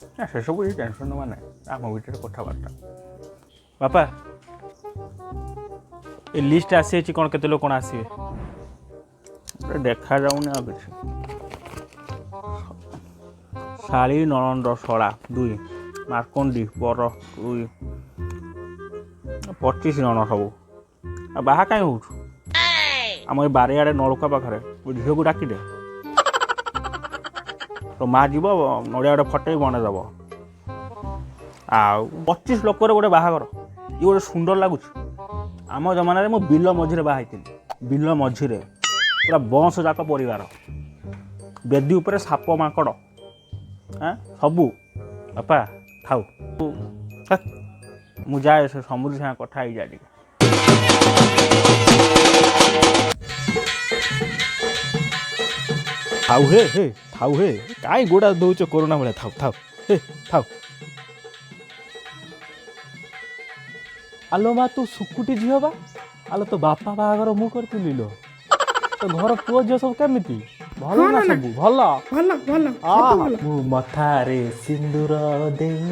ନା, ସେସବୁ କିଛି ଟେନସନ୍ ନେବା ନାହିଁ, ଆମ ଭିତରେ କଥାବାର୍ତ୍ତା। ବାପା, ଏ ଲିଷ୍ଟ ଆସିଯାଇଛି କ'ଣ, କେତେ ଲୋକ କ'ଣ ଆସିବେ? ଦେଖାଯାଉନି ଆଉ କିଛି। ଶାଳୀ, ନଣନ୍ଦ, ଶଳା ଦୁଇ, ମାର୍କଣ୍ଡି ବର ଦୁଇ, 25 ଜଣ ସବୁ। ଆଉ ବାହା କାହିଁ ହେଉଛୁ? ଆମ ଏ ବାରିଆଡ଼େ ନଳକା ପାଖରେ ଝିଅକୁ ଡାକିଦେ, ତୋ ମା ଯିବ, ନଡ଼ିଆ ଗୋଟେ ଫଟେଇ ବନେଇଦେବ। ଆଉ 25 ଲୋକର ଗୋଟେ ବାହାଘର, ଇଏ ଗୋଟେ ସୁନ୍ଦର ଲାଗୁଛି? ଆମ ଜମାନାରେ ମୁଁ ବିଲ ମଝିରେ ବାହା ହେଇଥିଲି, ବିଲ ମଝିରେ ପୁରା ବଂଶ ଯାକ ପରିବାର, ବେଦି ଉପରେ ସାପ ମାଙ୍କଡ଼ ସବୁ। ବାପା ଥାଉ, ମୁଁ ଯାଏ, ସେ ସମୁଦ୍ର ସାଙ୍ଗେ କଥା ହେଇଯାଏ ଟିକେ। ଥାଉ ହେ, ହେ ଥାଉ ହେ, କାଇଁ ଗୋଡ଼ା ଦଉଛ କରୋନା ଭଳିଆ? ଥାଉ ଥାଉ ହେ ଥାଉ। ଆଲୋ ମା, ତୁ ସୁକୁଟି ଝିଅ ବା? ଆଲୋ, ତୋ ବାପା ବାହାଘର ମୁଁ କରିଥିଲି ଲୋ। ତୋ ଘର ପୁଅ ଝିଅ ସବୁ କେମିତି, ଭଲ ନା? ସବୁ ଭଲ? ଭଲ ଭଲ, ସବୁ ଭଲ। ମୁଁ ମଥାରେ ସିନ୍ଦୁର ଦେଇ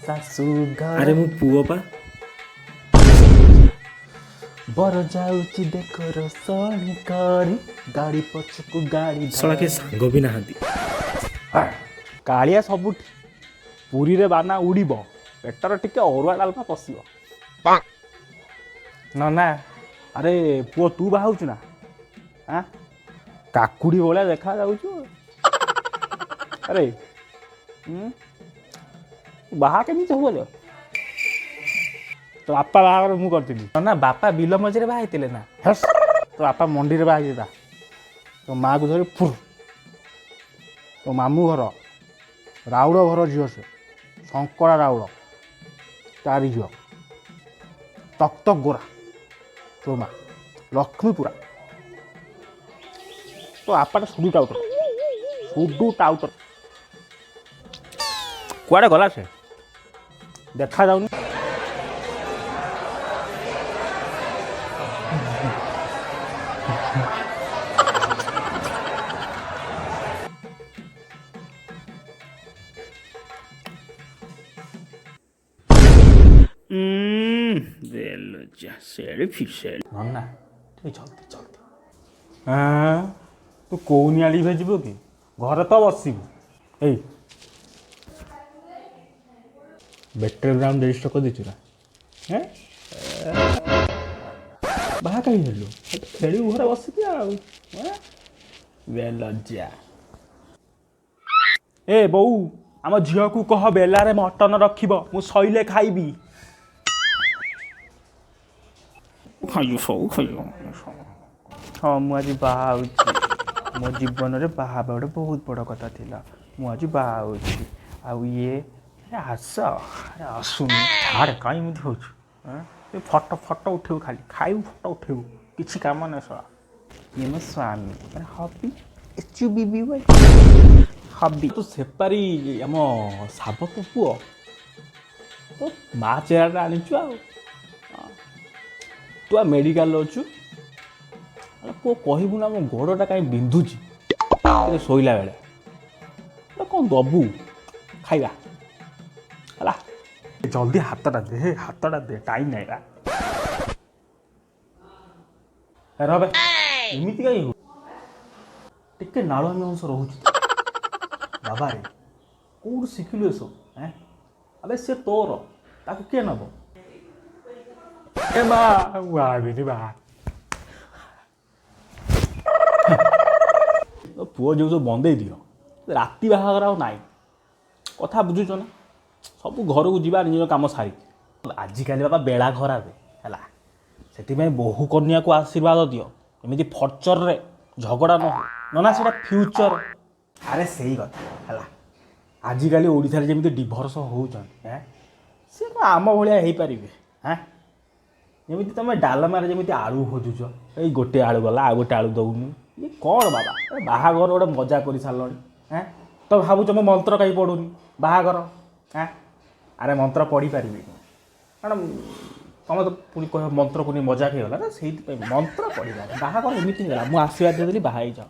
ଶାଶୁ ଘର। ଆରେ ମୁଁ ପୁଅ ପା। ବର ଯାଉଛି ଦେଖ ରୋଷଣୀ କରି, ଗାଡ଼ି ପଛକୁ ଗାଡ଼ି। ଶଳା କିଏ ସାଙ୍ଗ ବି ନାହାନ୍ତି। କାଳିଆ ସବୁଠି, ପୁରୀରେ ବାନା ଉଡ଼ିବ, ପେଟରେ ଟିକେ ଅରୁଆ ଡାଲମା ପଶିବ ନନା। ଆରେ ପୁଅ, ତୁ ବାହା ହଉଛୁ ନା? ଆଁ, କାକୁଡ଼ି ଭଳିଆ ଦେଖା ଯାଉଛୁ। ଆରେ ବାହା କେମିତି ହବ ଲୋ? ତୋ ବାପା ବାହାଘର ମୁଁ କରିଥିଲି। ନା, ବାପା ବିଲ ମଝିରେ ବାହା ହେଇଥିଲେ ନା? ହେସ୍, ତୋ ବାପା ମଣ୍ଡିରେ ବାହା ହେଇଥିଲା, ତୋ ମାଆକୁ ଧରି ଫୁର୍। ତୋ ମାମୁଁ ଘର ରାଉଳ ଘର ଝିଅ ସେ, ଶଙ୍କରା ରାଉଳ, ତାରି ଝିଅ, ତକ୍ ତକ୍ ଗୋରା ତୋ ମା, ଲକ୍ଷ୍ମୀପୁରା। ତୋ ବାପାଟା ସୁଡୁ ଟାଉଟର, ସୁଡୁ ଟାଉଟର। କୁଆଡ଼େ ଗଲା ସେ, ଦେଖାଯାଉନି। ବେଲଜ୍ଜା ସେଲ୍ଫି ସେଲ୍ଫି। ନନା, ଟିକେ ଜଲ୍ଦି ଜଲ୍ଦି। ହଁ, ତୁ କୋଉ ନିଆଁ ଲିଭେଇ କି? ଘରେ ତ ବସିବୁ। ଏଇ ବେଟର ଗ୍ରାଉଣ୍ଡ ରେଜିଷ୍ଟର କରିଦେଇଛୁ ନା? ହେଁ, ବାହା କାହିଁ ହେଲୁ? ଖେଳିବୁ ଘରେ ବସିକି ଆଉ। ବେଲଜ୍ଜା। ଏ ବୋଉ, ଆମ ଝିଅକୁ କହ ବେଲାରେ ମଟନ ରଖିବ, ମୁଁ ସଇଲେ ଖାଇବି। ଖାଇବୁ, ସବୁ ଖାଇବୁ। ହଁ, ମୁଁ ଆଜି ବାହା ହେଉଛି। ମୋ ଜୀବନରେ ବାହା ହେବା ଗୋଟେ ବହୁତ ବଡ଼ କଥା ଥିଲା। ମୁଁ ଆଜି ବାହା ହେଉଛି। ଆଉ ଇଏ, ଆରେ ଆସ, ଆରେ ଆସୁନି। ଛାଡ଼େ, କାହିଁ ଏମିତି ହେଉଛୁ? ଏ ଫଟୋ ଫଟୋ ଉଠେଇବୁ, ଖାଲି ଖାଇବୁ, ଫଟୋ ଉଠେଇବୁ, କିଛି କାମ ନାହିଁ ଶଳା। ଇଏ ମୋ ସ୍ୱାମୀ, ମାନେ ହବି, HUBBY, ହବି। ତୁ ସେପାରି ଆମ ସାବତ ପୁଅ, ତୋ ମା ଚେହେରାଟା ଆଣିଛୁ। ଆଉ ତୁ ଆଉ ମେଡ଼ିକାଲରେ ଅଛୁ। ଆରେ ପୁଅ, କହିବୁ ନା ମୋ ଗୋଡ଼ଟା କାହିଁ ବିନ୍ଧୁଛି ଟିକେ ଶୋଇଲା ବେଳେ? କ'ଣ ଦବୁ ଖାଇବା? ହେଲା, ଜଲ୍ଦି ହାତଟା ଦେ, ହାତଟା ଦେ, ଟାଇମ୍ ନାହିଁ ବା। ରବେ, ଏମିତି କାହିଁ? ଟିକେ ନାଳୁଆମି ଅଂଶ ରହୁଛି ତ। ବାବାରେ, କେଉଁଠୁ ଶିଖିଲୁ ଏସବୁ? ଏଁ, ଆବେ ସେ ତୋର, ତାକୁ କିଏ ନେବ? ଏ ମା, ମୁଁ ଆବିନି ବା। ତୋ ପୁଅ ଯୋଉ ସବୁ ବନ୍ଦେଇ ଦିଅ, ରାତି ବାହାଘର ଆଉ ନାହିଁ। କଥା ବୁଝୁଛ ନା? ସବୁ ଘରକୁ ଯିବା ନିଜ କାମ ସାରିକି। ଆଜିକାଲି ବାବା ବେଳା ଖରାପ ହେଲା, ସେଥିପାଇଁ ବୋହୂ କନ୍ୟାକୁ ଆଶୀର୍ବାଦ ଦିଅ, ଏମିତି ଫର୍ଚରରେ ଝଗଡ଼ା ନ ହଉ। ନନା, ସେଇଟା ଫ୍ୟୁଚର। ଆରେ ସେଇ କଥା ହେଲା, ଆଜିକାଲି ଓଡ଼ିଶାରେ ଯେମିତି ଡିଭୋର୍ସ ହେଉଛନ୍ତି, ଏଁ, ସେ କ'ଣ ଆମ ଭଳିଆ ହେଇପାରିବେ? ହାଁ, ଯେମିତି ତୁମେ ଡାଲମାରେ ଯେମିତି ଆଳୁ ଖୋଜୁଛ, ଏଇ ଗୋଟେ ଆଳୁ ଗଲା, ଆଉ ଗୋଟେ ଆଳୁ ଦେଉନି, ଇଏ କ'ଣ ବାବା? ଏ ବାହାଘର ଗୋଟେ ମଜା କରିସାରିଲଣି। ଏଁ, ତ ଭାବୁଛ ମୁଁ ମନ୍ତ୍ର କାହିଁ ପଢ଼ୁନି ବାହାଘର? ଏଁ, ଆରେ ମନ୍ତ୍ର ପଢ଼ିପାରିବିନି, କାରଣ ତମେ ତ ପୁଣି କହିବ ମନ୍ତ୍ରକୁ ନେଇ ମଜାକ ହେଇଗଲା ନା, ସେଇଥିପାଇଁ ମନ୍ତ୍ର ପଢ଼ିବା। ବାହାଘର ଏମିତି ହେଇଗଲା, ମୁଁ ଆଶୀର୍ବାଦ ଦେଇଦେଲି, ବାହା ହେଇଯାଅ।